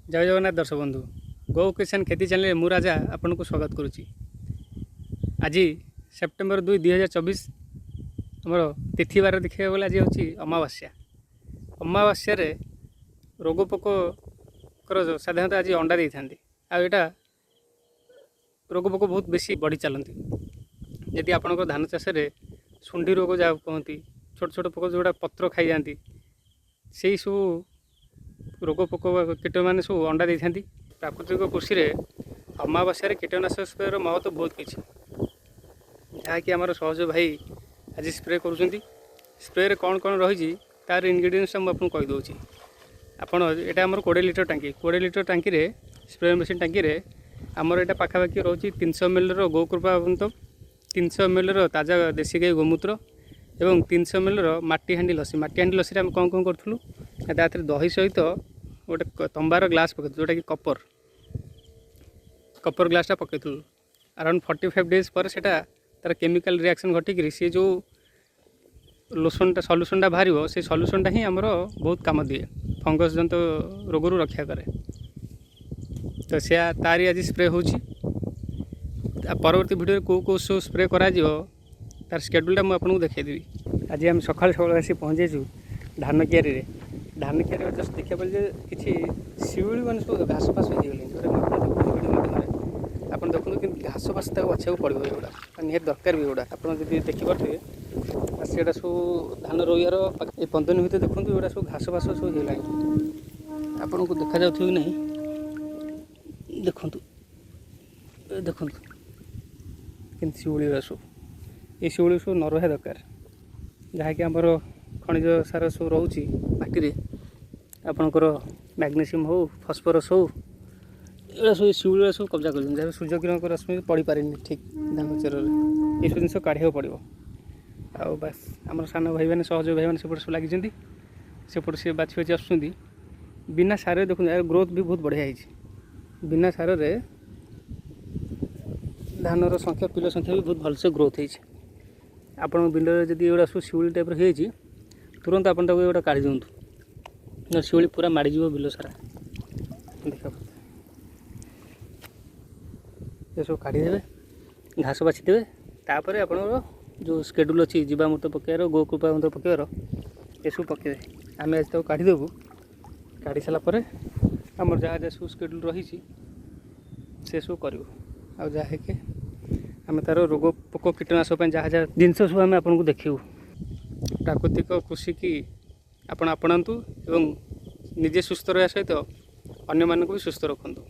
ଜୟ ଜଗନ୍ନାଥ ଦର୍ଶକ ବନ୍ଧୁ, ଗୋ କିଷାନ ଖେତି ଚ୍ୟାନେଲରେ ମୁଁ ରାଜା ଆପଣଙ୍କୁ ସ୍ୱାଗତ କରୁଛି। ଆଜି ସେପ୍ଟେମ୍ବର 2, 2024। ଆମର ତିଥିବାର ଦେଖିବାକୁ ଗଲେ ଆଜି ହେଉଛି ଅମାବାସ୍ୟା। ଅମାବାସ୍ୟାରେ ରୋଗ ପୋକଙ୍କର ସାଧାରଣତଃ ଆଜି ଅଣ୍ଡା ଦେଇଥାନ୍ତି ଆଉ ଏଇଟା ରୋଗ ପୋକ ବହୁତ ବେଶୀ ବଢ଼ି ଚାଲନ୍ତି। ଯଦି ଆପଣଙ୍କ ଧାନ ଚାଷରେ ଶୁଣ୍ଢି ରୋଗ ଯାହାକୁ କୁହନ୍ତି, ଛୋଟ ଛୋଟ ପୋକ ଯେଉଁଟା ପତ୍ର ଖାଇଯାଆନ୍ତି, ସେଇ ସବୁ ରୋଗ ପୋକ ବା କୀଟମାନେ ସବୁ ଅଣ୍ଡା ଦେଇଥାନ୍ତି। ପ୍ରାକୃତିକ କୃଷିରେ ଅମାବାସ୍ୟାରେ କୀଟନାଶକ ସ୍ପ୍ରେର ମହତ୍ତ୍ୱ ବହୁତ କିଛି, ଯାହାକି ଆମର ସହଜ ଭାଇ ଆଜି ସ୍ପ୍ରେ କରୁଛନ୍ତି। ସ୍ପ୍ରେରେ କ'ଣ କ'ଣ ରହିଛି, ତାର ଇନଗ୍ରିଡ଼ିଏଣ୍ଟସଟା ମୁଁ ଆପଣଙ୍କୁ କହିଦେଉଛି। ଆପଣ ଏଇଟା ଆମର 20 ଲିଟର ଟାଙ୍କି। 20 ଲିଟର ଟାଙ୍କିରେ, ସ୍ପ୍ରେ ମେସିନ୍ ଟାଙ୍କିରେ ଆମର ଏଇଟା ପାଖାପାଖି ରହୁଛି 300 ଏମ୍ଏଲ୍ର ଗୋକୃପା, 300 ଏମ୍ଏଲ୍ର ତାଜା ଦେଶୀ ଗାଈ ଗୋମୂତ୍ର ଏବଂ 300 ଏମ୍ଏଲ୍ର ମାଟି ହାଣ୍ଡି ଲସି। ମାଟି ହାଣ୍ଡି ଲସିରେ ଆମେ କ'ଣ କ'ଣ କରୁଥିଲୁ ନା, ତା ଦେହରେ ଦହି ସହିତ ଗୋଟେ ତମ୍ବାର ଗ୍ଲାସ୍ ପକାଇଥିଲୁ, ଯେଉଁଟାକି କପର ଗ୍ଲାସ୍ଟା ପକାଇଥିଲୁ। ଆରାଉଣ୍ଡ 45 ଡେଜ୍ ପରେ ସେଇଟା ତା'ର କେମିକାଲ ରିଆକ୍ସନ୍ ଘଟିକିରି ସେ ଯେଉଁ ଲୋସନଟା, ସଲ୍ୟୁସନଟା ବାହାରିବ, ସେ ସଲ୍ୟୁସନଟା ହିଁ ଆମର ବହୁତ କାମ ଦିଏ, ଫଙ୍ଗସ୍ ଜନିତ ରୋଗରୁ ରକ୍ଷା କରେ। ତ ସେୟା ତାରି ଆଜି ସ୍ପ୍ରେ ହେଉଛି। ତା ପରବର୍ତ୍ତୀ ଭିଡ଼ିଓରେ କେଉଁ କେଉଁ ସବୁ ସ୍ପ୍ରେ କରାଯିବ, ତାର ସ୍କେଡ୍ୟୁଲଟା ମୁଁ ଆପଣଙ୍କୁ ଦେଖାଇଦେବି। ଆଜି ଆମେ ସକାଳୁ ସକାଳୁ ଆସି ପହଞ୍ଚିଯାଇଛୁ ଧାନ କିଆରୀରେ। ଧାନ କିଆରୀରେ ଜଷ୍ଟ ଦେଖିବାକୁ ପାଇଲି ଯେ କିଛି ଶିଉଳି ମାନେ ସବୁ ଘାସ ଫାସ ହେଇଗଲେଣି, ଯେଉଁଟା ମୁଁ ଆପଣଙ୍କୁ ଦେଖୁଛି ଭିଡ଼ିଓ ମାଧ୍ୟମରେ। ଆପଣ ଦେଖନ୍ତୁ କିନ୍ତୁ ଘାସ ଫାସ ତାକୁ ବାଛିବାକୁ ପଡ଼ିବ। ଏଗୁଡ଼ା ନିହାତି ଦରକାର ବି ଏଗୁଡ଼ା। ଆପଣ ଯଦି ଦେଖିପାରୁଥିବେ, ଆଉ ସେଇଟା ସବୁ ଧାନ ରୋଇବାର ଏଇ 15 ଦିନ ଭିତରେ ଦେଖନ୍ତୁ, ଏଗୁଡ଼ା ସବୁ ଘାସ ଫାସ ସବୁ ହେଇଗଲାଣି। ଆପଣଙ୍କୁ ଦେଖାଯାଉଥିବ କି ନାହିଁ, ଦେଖନ୍ତୁ, ଏ ଦେଖନ୍ତୁ କେମିତି ଶିଉଳି ଗୁଡ଼ା ସବୁ। ଏଇ ଶିଉଳି ସବୁ ନ ରହିବା ଦରକାର, ଯାହାକି ଆମର ଖଣିଜ ସାର ସବୁ ରହୁଛି ମାଟିରେ, ଆପଣଙ୍କର ମ୍ୟାଗ୍ନେସିୟମ୍ ହଉ, ଫସ୍ଫରସ୍ ହଉ, ଏଗୁଡ଼ା ସବୁ ଶିଉଳି ଗୁଡ଼ା ସବୁ କବ୍ଜା କରୁଛନ୍ତି, ଯାହା ସୂର୍ଯ୍ୟକିରଣଙ୍କ ରଶ୍ମି ପଡ଼ିପାରେନି ଠିକ୍ ଧାନ ଚେରରେ। ଏସବୁ ଜିନିଷ କାଢ଼ିବାକୁ ପଡ଼ିବ। ଆଉ ବାସ୍, ଆମର ସାନ ଭାଇମାନେ, ସହଯୋଗ ଭାଇମାନେ ସେପଟେ ସବୁ ଲାଗିଛନ୍ତି। ସେପଟେ ସିଏ ବାଛି ବାଛି ଆସୁଛନ୍ତି। ବିନା ସାରରେ ଦେଖନ୍ତୁ, ଏହାର ଗ୍ରୋଥ୍ ବି ବହୁତ ବଢ଼ିଆ ହେଇଛି। ବିନା ସାରରେ ଧାନର ସଂଖ୍ୟା, ପିଲ ସଂଖ୍ୟା ବି ବହୁତ ଭଲସେ ଗ୍ରୋଥ୍ ହେଇଛି। ଆପଣଙ୍କ ବିଲରେ ଯଦି ଏଗୁଡ଼ା ସବୁ ଶିଉଳି ଟାଇପ୍ର ହେଇଯାଇଛି, ତୁରନ୍ତ ଆପଣ ତାକୁ ଏଗୁଡ଼ା କାଢ଼ି ଦିଅନ୍ତୁ, ନହେଲେ ଶିଉଳି ପୁରା ମାଡ଼ିଯିବ ବିଲ ସାରା। ଦେଖ, ଏସବୁ କାଢ଼ିଦେବେ, ଘାସ ବାଛିଦେବେ। ତାପରେ ଆପଣଙ୍କର ଯେଉଁ ସ୍କେଡ୍ୟୁଲ୍ ଅଛି ଜୀବାମୃତ ପକାଇବାର, ଗୋକୃପାମୃତ ପକାଇବାର, ଏସବୁ ପକାଇବେ। ଆମେ ଆଜି ତାକୁ କାଢ଼ିଦେବୁ। କାଢ଼ି ସାରିଲା ପରେ ଆମର ଯାହା ଯାହା ସବୁ ସ୍କେଡ୍ୟୁଲ୍ ରହିଛି, ସେସବୁ କରିବୁ। ଆଉ ଯାହାକି ଆମେ ତା'ର ରୋଗ ପୋକ କୀଟନାଶକ ପାଇଁ ଯାହା ଯାହା ଜିନିଷ ସବୁ ଆମେ ଆପଣଙ୍କୁ ଦେଖେଇବୁ। ପ୍ରାକୃତିକ କୃଷିକି ଆପଣ ଆପଣାନ୍ତୁ ଏବଂ ନିଜେ ସୁସ୍ଥ ରହିବା ସହିତ ଅନ୍ୟମାନଙ୍କୁ ବି ସୁସ୍ଥ ରଖନ୍ତୁ।